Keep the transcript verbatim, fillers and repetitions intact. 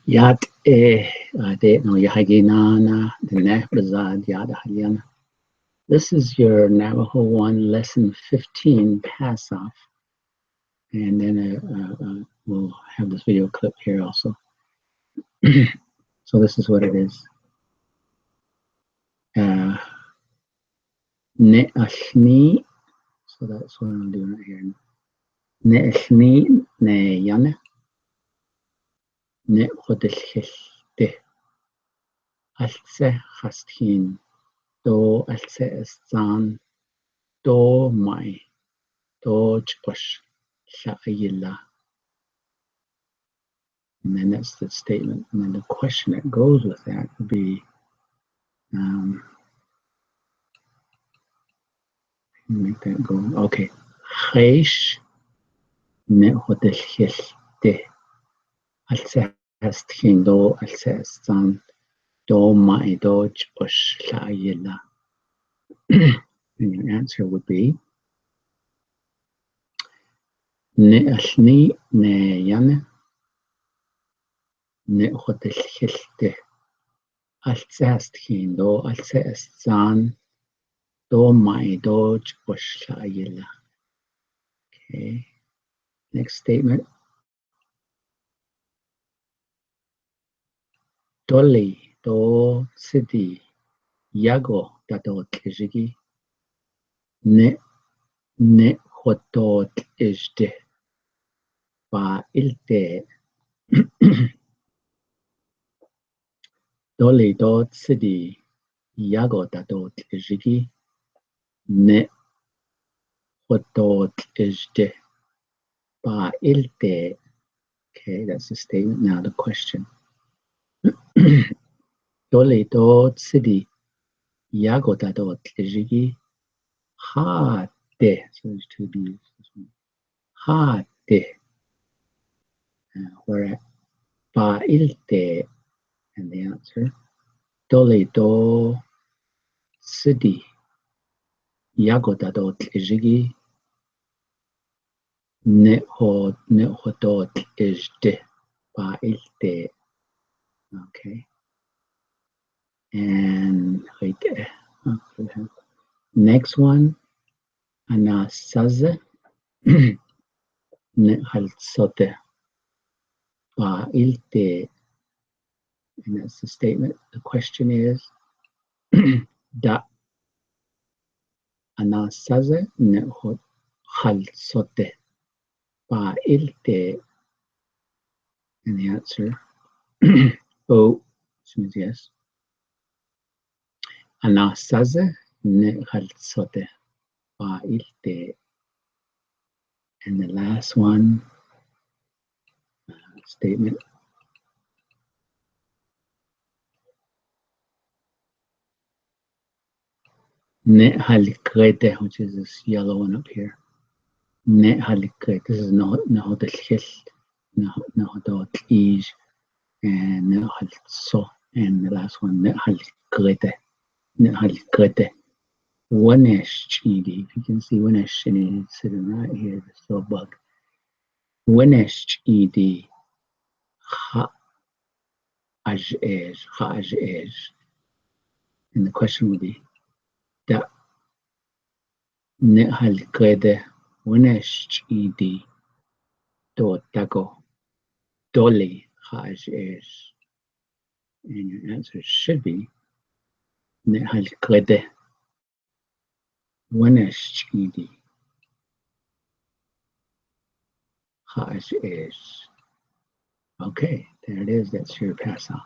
Yat eh, uh, de no yahagina na, de neh baza yat halian. This is your Navajo one lesson fifteen pass off. And then uh, uh, uh, we'll have this video clip here also. So this is what it is. Uh, ne alni, so that's what I'm doing right here. Ne alni ne yane. Ne hotel helte. Alse hasthin. Do alse estan. Do mai. Do chkosh. Sha ayila. And then that's the statement. And then the question that goes with that would be, um, make that go. Okay. Heish ne hotel helte. Alse hasthin do alse estan. Do mai do chkosh sha ayila. And your answer would be ne alni ne yane. Ne hotel helte. Alse hasthin do alse estan. Do mai do chkosh sha ayila. Okay. Next statement. Doli do sidi yago dado tlejigi. Ne, ne hodo tlejde. Ba ilte. Doli do sidi yago dado tlejigi. Ne hodo tlejde. Ba ilte. Okay, that's the statement. Now the question. Doli do sidi yago dado tlejigi. Ha de. So there's two D's. This one. Ha de. Uh, where ba ilte. And the answer. Doli do sidi yago dado tlejigi. Ne ho, ne hodo tlejde. Ba ilte. Okay. And right there. Okay. Next one. Anasaze. Ne halsote. Ba ilte. And that's the statement. The question is, da anasaze ne ho halsote. Ba ilte. And the answer, oh, which means yes. Anasaze ne halsote. Ba ilte. And the last one, uh, statement. Ne halikrete, which is this yellow one up here. Ne halikrete, this is ne ho, ne hodo tlej, ne ho, ne hodo tlej, and ne halso, and the last one, ne halikrete, ne halikrete. Wenesh chidi, if you can see Wenesh chidi sitting right here, this little bug. Wenesh chidi, ha aj ej, ha aj ej. And the question would be, da ne halikrete, wenesh chidi, do dago, doli ha aj ej. And your answer should be, ne halikrete, wenesh chidi, ha aj ej. Okay, there it is. That's your pass off.